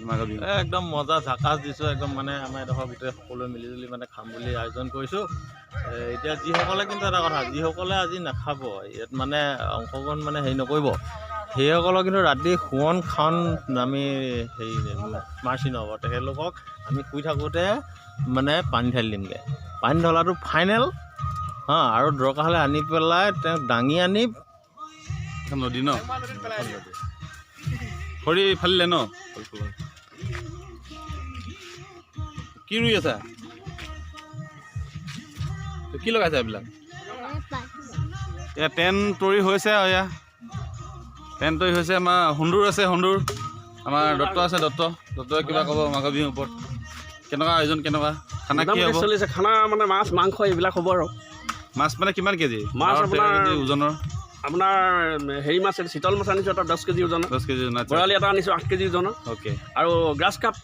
মাঘৰ বিহু? একদম মজা, ঝাকাচ দিছোঁ একদম। মানে আমাৰ এডোখৰ গোটেই সকলোৱে মিলিজুলি মানে খাম বুলি আয়োজন কৰিছোঁ। এতিয়া যিসকলে, কিন্তু এটা কথা, যিসকলে আজি নাখাব, ইয়াত মানে অংশগ্ৰহণ মানে হেৰি নকৰিব, সেইসকলক কিন্তু ৰাতি শোৱন খাৱন আমি হেৰি মাৰ্চি নহ'ব। তেখেতলোকক আমি শুই থাকোঁতে মানে পানী ঢালি দিমগৈ। পানী ঢলাটো ফাইনেল। হা, আৰু দৰকাৰ হ'লে আনি পেলাই তেওঁক দাঙি আনি এখন নদী ন, খৰি ফালিলে ন? কি ৰুই আছা? কি লগাইছা এইবিলাক? এয়া টেন তৰি হৈছে আৰু এয়া টেন তৰি হৈছে। আমাৰ সুন্দৰ আছে, সুন্দৰ আমাৰ দত্ত আছে, দত্ত। দত্তই কিবা ক'ব মাঘৰ বিহুৰ ওপৰত? কেনেকুৱা আয়োজন, কেনেকুৱা খানা, কি হ'ব? চলিছে খানা মানে মাছ মাংস এইবিলাক হ'ব আৰু। মাছ মানে কিমান কেজি? মাছ বাৰ, তেৰ আপোনাৰ কেজি ওজনৰ। আপোনাৰ হেৰি মাছ, চিতল মাছ আনিছোঁ এটা 10 কেজি ওজনৰ। 10 কেজি ওজনৰ, আচ্ছা। বৰালি এটা আনিছোঁ 8 কেজি ওজনৰ। আৰু গ্ৰাছ কাপ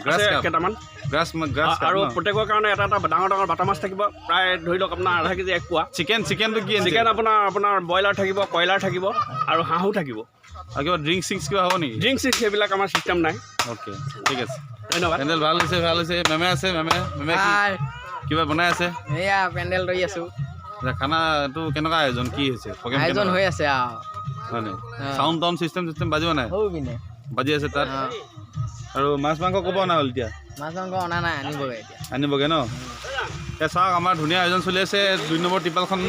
গ্ৰাছ আছে কাপ। কেইটামান। গ্ৰাছ কাপ আৰু ন? প্ৰত্যেকৰ কাৰণে এটা এটা ডাঙৰ ডাঙৰ বাটা মাছ থাকিব, প্ৰায় ধৰি লওক আপোনাৰ আধা কেজি, এক পোৱা। চিকেনটো কি আনিছে? চিকেন আপোনাৰ ব্ৰইলাৰ থাকিব, কয়লাৰ থাকিব আৰু হাঁহো থাকিব। আৰু কিবা ড্ৰিংক চিংছ কিবা হ'ব নেকি? ড্ৰিংক চিংক সেইবিলাক আমাৰ চিষ্টেম নাই। অ'কে, ঠিক আছে। ধন্যবাদ। পেণ্ডেল ভাল হৈছে, ভাল হৈছে। মেমে আছে, মেমে মেমে কি কিবা বনাই আছে? এয়া পেণ্ডেল তৰি আছো। আচ্ছা, খানাটো কেনেকুৱা আয়োজন কি হৈছে? প্ৰগ্ৰেম আয়োজন হৈ আছে আৰু। হয় নে? চাউণ্ড টাউণ্ড চিষ্টেম বাজিব নাই? হৌ পিনে। বাজি আছে তাত। আৰু মাছ মাংস ক'ব অনা হ'ল এতিয়া? মাছ মাংস অনা নাই, আনিবগৈ এতিয়া। আনিবগৈ ন? এতিয়া চাওক, আমাৰ ধুনীয়া আয়োজন চলি আছে। 2 নম্বৰ ত্ৰিপালখন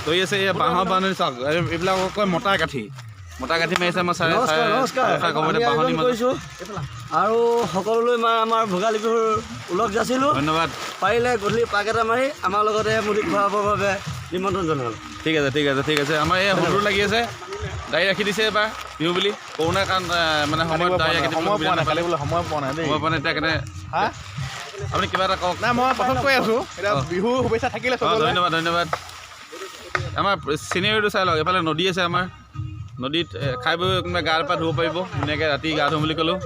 তৰি আছে। এই বাঁহৰ বাঁহনি চাওক, এইবিলাক কয় মতা কাঠি, মতা কাঠি মাৰিছে আমাৰ ছাৰে। নমস্কাৰ, নমস্কাৰ। ছাৰে ক'ব আমি এতিয়া বাঁহনি আয়োজন মাজত। কৰিছোঁ আৰু সকলোলৈ মই আমাৰ ভোগালী বিহুৰ ওলগ যাচিলোঁ। ধন্যবাদ। পাৰিলে গধূলি পাক এটা মাৰি আমাৰ লগতে মুঠি খুৱাবৰ বাবে নিমন্ত্ৰণ জনালোঁ। ঠিক আছে, ঠিক আছে, ঠিক আছে। আমাৰ এই সন্তুৰ লাগি আছে, দাড়ি ৰাখি দিছে এবাৰ বিহু বুলি। কৰোণাৰ কাৰণ মানে সময়ত দাড়ি ৰাখি দিবলৈ সময় সুবিধা পোৱা নাই। নাপালে। কালি বোলে সময় পোৱা নাই দেই। সময় পোৱা নাই এতিয়া কেনে? হা? আপুনি কিবা এটা কওক। নাই, মই পাছত কৈ আছোঁ এতিয়া। বিহু শুভেচ্ছা থাকিলে চবলৈ। ধন্যবাদ, ধন্যবাদ। আমাৰ চিনেৰীটো চাই লওক। এইফালে নদী আছে, আমাৰ নদীত খাই বৈ কোনোবাই গা পা ধুব পাৰিব ধুনীয়াকৈ, ৰাতি গা ধুম বুলি ক'লেও।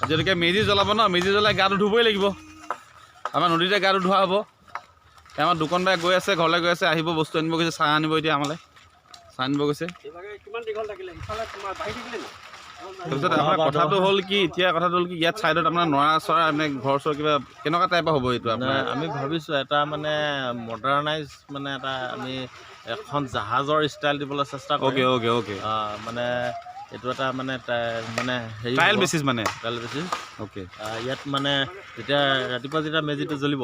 যিহেতুকে মেজি জ্বলাব ন, মেজি জ্বলাই গাটো ধুবই লাগিব, আমাৰ নদীতে গাটো ধোৱা হ'ব। আমাৰ দোকান বাই গৈ আছে, ঘৰলৈ গৈ আছে, আহিব, বস্তু আনিব গৈছে, চাহ আনিব এতিয়া আমালৈ, চাহ আনিব গৈছে। কিমান দীঘল থাকিলে সিফালে তোমাৰ বাঢ়ি থাকিলে নি? তাৰপিছত আপোনাৰ কথাটো হ'ল কি, এতিয়া কথাটো হ'ল কি, ইয়াত ছাইডত আপোনাৰ নৰা চৰা মানে ঘৰ চৰ কিবা কেনেকুৱা টাইপৰ হ'ব এইটো আপোনাৰ? আমি ভাবিছোঁ এটা মানে মডাৰ্ণাইজ, মানে এটা আমি এখন জাহাজৰ ষ্টাইল দিবলৈ চেষ্টা কৰিম। অ'কে অ'কে অ'কে মানে এইটো এটা মানে মানে হেৰি ট্ৰায়েল বেচিছ মানে। Trial basis. ইয়াত মানে যেতিয়া ৰাতিপুৱা যেতিয়া মেজিটো জ্বলিব,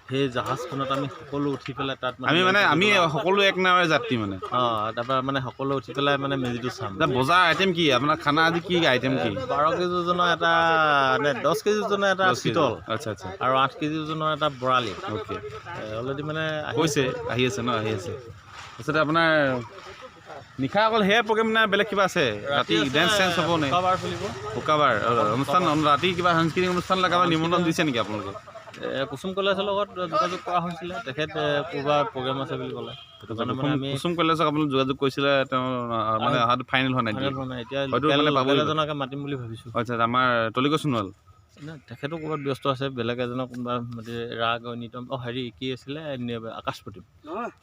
সেই জাহাজখনত আমি সকলো উঠি পেলাই তাত আমি মানে আমি সকলো এক নাৱৰে যাত্ৰী মানে। অঁ, তাৰপৰা মানে সকলো উঠি পেলাই মানে মেজিটো চাম। এতিয়া বজাৰ আইটেম কি আপোনাৰ খানা আজি, কি আইটেম কি? 12 কেজি ওজনৰ এটা নে 10 কেজি ওজনৰ এটা 10 কেজি। চিতল। আচ্ছা আচ্ছা। আৰু 8 কেজি ওজনৰ এটা বৰালি। অলৰেডি মানে আহি কৈছে, আহি আছে ন? আহি আছে। তাৰপিছতে আপোনাৰ নিশা অকল সেয়াই প্ৰগ্ৰেম নাই, বেলেগ কিবা আছে ৰাতি? ডেন্স চেন্স হ'ব নে? হুক্কা বাৰ চলিব। হুক্কাবাৰ অনুষ্ঠান ৰাতি, কিবা সাংস্কৃতিক অনুষ্ঠান লগাব নিমন্ত্ৰণ দিছে নেকি আপোনালোকে? কুসুম কলেজৰ লগত যোগাযোগ কৰা হৈছিলে, তেখেত ক'ৰবাত প্ৰগ্ৰেম আছে বুলি ক'লে, সেইটো কাৰণে মানে আমি কুসুম কলেজক আপোনালোক যোগাযোগ কৰিছিলে, তেওঁ মানে অহাটো ফাইনেল হোৱা নাই? ফাইনেল হোৱা নাই এতিয়া। হয়তো লোকেল মানে পাবই। লোকেল এজনকে মাতিম বুলি ভাবিছোঁ। আচ্ছা, আমাৰ তলিক সোণোৱাল? নাই, তেখেতো ক'ৰবাত ব্যস্ত আছে, বেলেগ এজনক কোনোবা মাতি, ৰাগ নিতম, অঁ হেৰি কি আছিলে, আকাশ প্ৰতিম।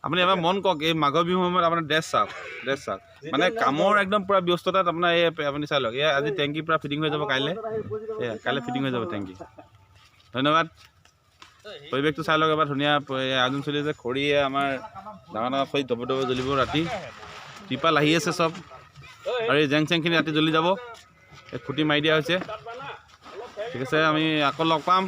আপুনি এবাৰ মন কওক, এই মাঘৰ বিহুৰ সময়ত আপোনাৰ ড্ৰেছ চাওক, ড্ৰেছ চাওক, মানে কামৰ একদম পূৰা ব্যস্ততাত আপোনাৰ এই আপুনি চাই লওক, এয়া আজি টেংকি পূৰা ফিটিং হৈ যাব কাইলৈ, এয়া কাইলৈ ফিটিং হৈ যাব টেংকি। ধন্যবাদ। পৰিৱেশটো চাই লওক এবাৰ, ধুনীয়া এই আয়োজন চলি আছে। খৰিয়ে আমাৰ ডাঙৰ ডাঙৰ খৰি দব দব জ্বলিব ৰাতি, ত্ৰিপাল আহি আছে চব, আৰু এই জেং চেংখিনি ৰাতি জ্বলি যাব, এই খুঁটি মাৰি দিয়া হৈছে। ঠিক আছে, আমি আকৌ লগ পাম।